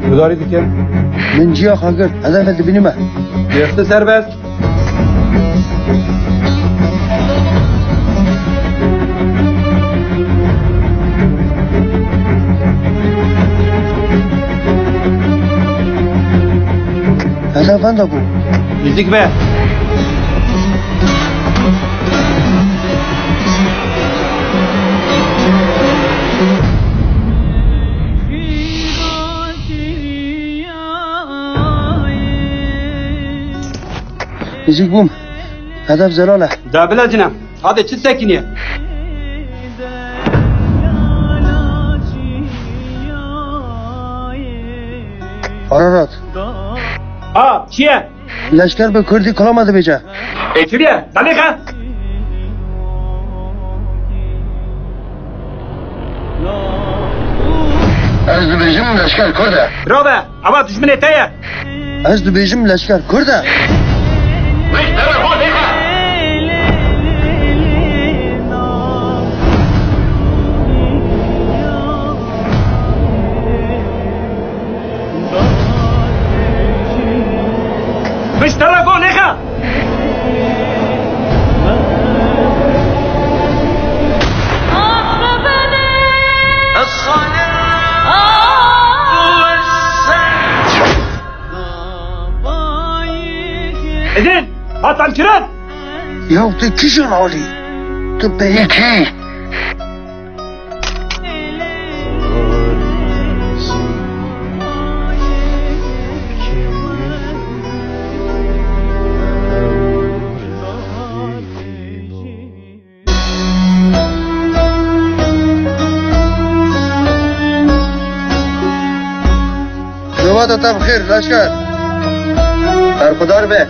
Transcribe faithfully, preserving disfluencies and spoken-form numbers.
Gudarî dikim. Min ciya xwe girt. Hedefe dibînime. Girti serbest. Hedef venda bû. Nêzîk be. Nêzîk bûm. Hedef zelal e. Da bilezîne. Hadi çi sekiniye? Ararat. Ha, çi ye? Leşker bi kurdî kilama dibêje. Ê, çi ye? Dalê xe? Ez dibêjim leşker kurd e. Birabe, ava dijminê te ye. Ez dibêjim leşker kurd e. Pişt telefon nêxe! Ezin, hatan kirin! Ya tu kîjan alî? Tu bêyî kî? Nobata te bi xêr, leşker. Berxudar be.